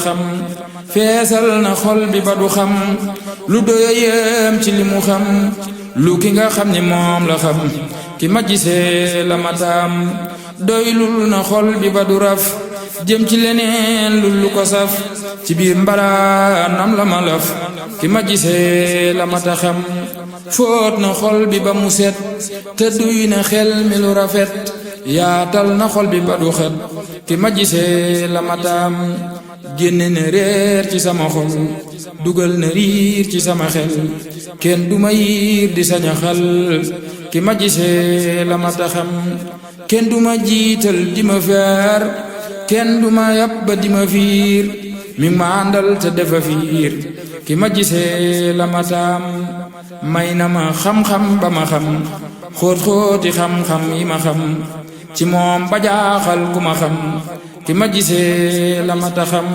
xam feesal na xol bi ba du xam lu doyam ci li mu xam lu ki nga xam ni moom la xam ki ma gisee la mataam doylul na xol bi ba du raf jëm ci leneen lu ko saf ci biir mbalaanam la ma laf ki ma gisee la mata xam fóot na xol bi ba mu set te duy na xel mi lu rafet yaatal na xol bi ba du xet ki ma gisee la mataam génne na réer ci sama xol dugal na riir ci sama xel kenn du ma yiir di saña xal ki ma gisee la mata xam kenn du ma jiital di ma feer kenn du ma yàpp ba di ma fiir mi ma àndal te defa fiir ki ma gisee la mataam may na ma xam-xam ba ma xam xóot-xóoti xam-xam yi ma xam ci moom ba jaaxal ku ma xam ki ma gisee la mata xam